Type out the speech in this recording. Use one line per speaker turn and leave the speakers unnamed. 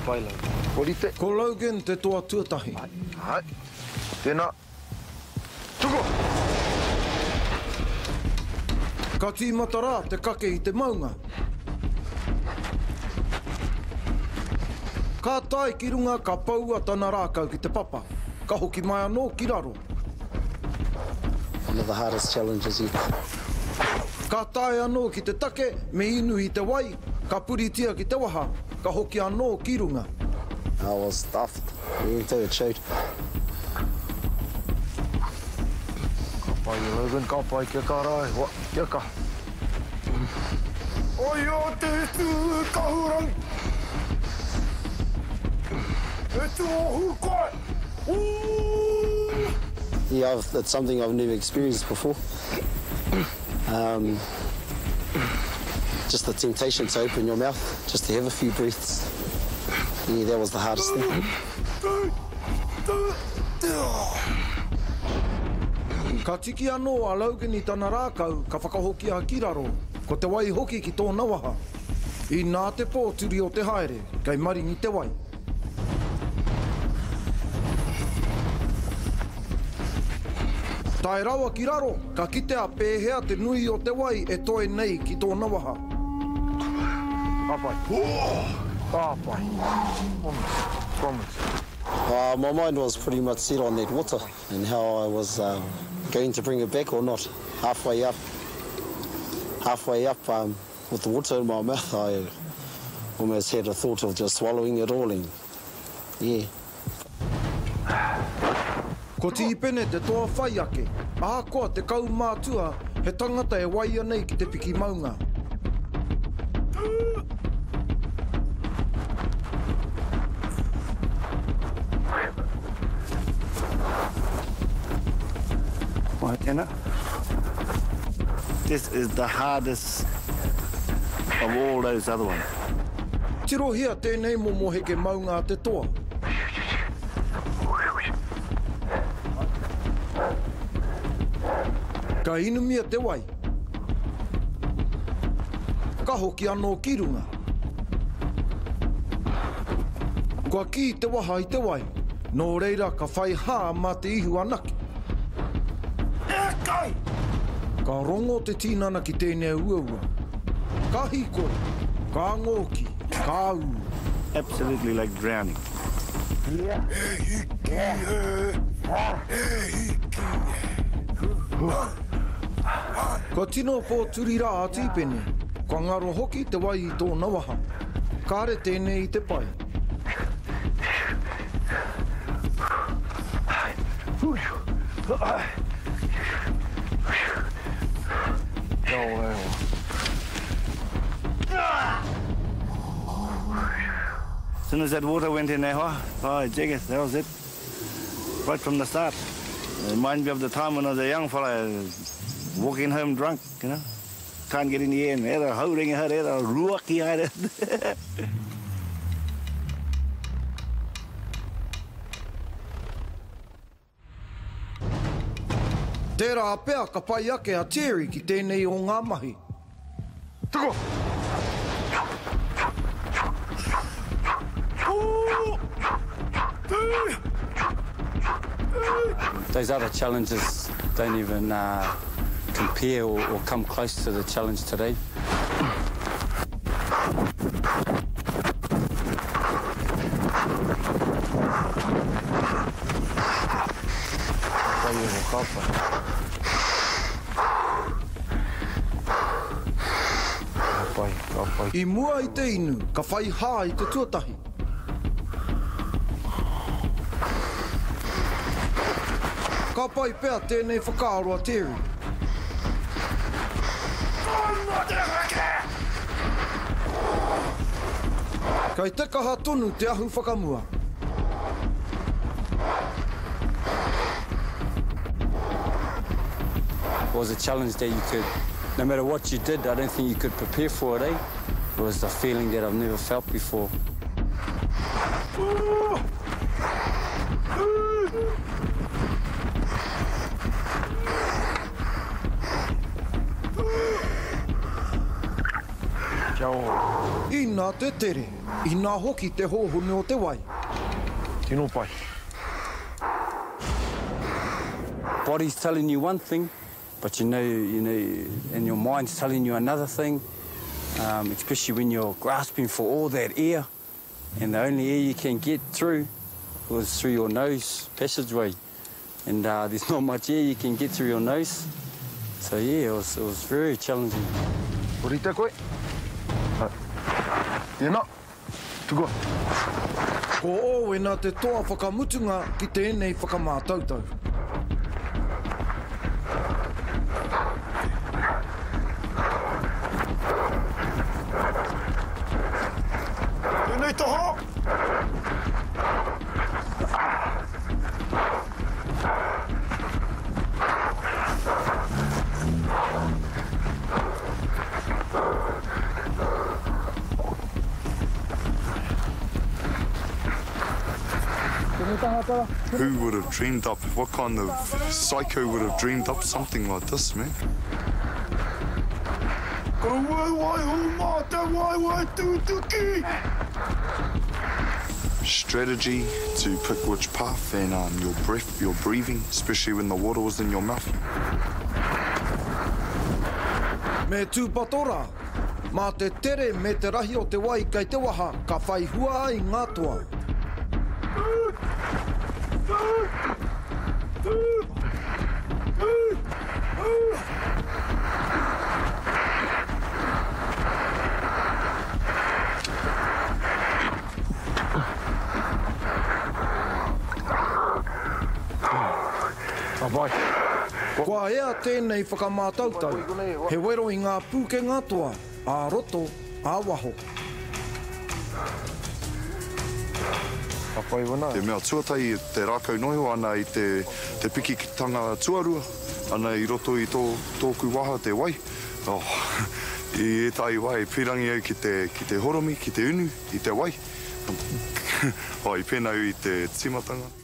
pai, Logan. Kua rite.
Ko Logan te toa tuatahi.
Ai, ai. Tēnā. Tukua!
Ka tīmata rā te kake i te maunga. Ka tae ki runga ka poua tana rākau ki te papa, ka hoki mai anō ki raro.
One of the hardest challenges yet.
Ka tae anō ki te take me inu i te wai, ka puritia ki te waha, ka hoki anō ki runga.
I was stuffed, yeah, till it showed.
Ka pai e Logan, ka pai, kia kaha rā, e hoa, kia kaha.
Oia te tū kahurangi. E tuohu koe! Ooh!
Yeah, I've, it's something I've never experienced before. Um, just the temptation to open your mouth, just to have a few breaths. Yeah, that was the hardest thing.
Ka tiki anō a Logan i tana rākau, ka whakahokia ki raro, ko te wai hoki ki tōna waha. Inā te pōturi o te haere, kei maringi te wai. Tae rawa ki raro, ka kitea pēhea te nui o te wai e toe nei ki tōna waha.
Ka pai. Ka pai. Promise. Promise.
Uh, my mind was pretty much set on that water and how I was uh, going to bring it back or not. Halfway up, halfway up um, with the water in my mouth, I almost had a thought of just swallowing it all and yeah.
Ko Tīpene te toa whai ake, ahakoa te kaumātua, he tangata e waia nei ki te piki maunga.
Mai tēnā. This is the hardest of all those other ones.
Tirohia tēnei momo heke maunga a te toa. Ka inumia te wai. Ka hoki anō ki runga. Kua kī te waha i te wai, nō reira ka whai hā mā te ihu anake.
E kai!
Ka rongo te tinana ki tēnei uaua. Ka hīkoi, ka ngōki, ka ū.
Absolutely like drowning.
E hiki e, e hiki e.
Kua tino pōturi rā a Tīpene, kua ngaro hoki te wai i tōna waha. Kāre tēnei i te pai.
As soon as that water went in there, oh, oh jigger, that was it. Right from the start. It reminds me of the time when I was a young fella, walking home drunk, you know. Can't get in the air, and era hauringa haere, era ruaki haere.
Tērā pea ka pai ake a Terry ki tēnei o ngā mahi.
Tuku!
Those other challenges don't even uh, compare or, or come close to the challenge today.
I mua i te inu, ka whai hā i te tuatahi. Ka pai pea tēnei whakaaro a Terry. Kei te kaha tonu te ahu whakamua.
It was a challenge that you could, no matter what you did, I don't think you could prepare for it, eh? It was a feeling that I've never felt before.
Kia ora.
Inā te tere, inā hoki te hōhonu o te wai.
Tino pai.
Body's telling you one thing, but you know, you know, and your mind's telling you another thing, um, especially when you're grasping for all that air, and the only air you can get through was through your nose passageway. And uh, there's not much air you can get through your nose. So yeah, it was, it was very challenging.
Rite koe? Tēnā, tukua.
Ko Owena te toa whakamutunga ki tēnei whakamātautau.
Tēnei taha!
Who would have dreamed up, what kind of psycho would have dreamed up something like this, man?
Ko wai wai mā te wai wai tūtuki!
Strategy to pick which path and um, your breath, your breathing, especially when the water was in your mouth.
Me tūpato rā. Mā te tere me te rahi o te wai kei te waha ka whai hua ai ngā toa.
Ka pai.
Kua ea tēnei whakamātautau, he wero i ngā pūkenga toa, ā-roto, ā-waho.
Ka pai wena.
Te mea tuatahi, te rākau noho ana i te, te pikitanga tuarua, ana i roto i tō, tōku waha te wai. Oh, i ētahi wā i pīrangi au ki te, ki te horomi, ki te unu i te wai. Oh, i pēnā au i te tīmatanga.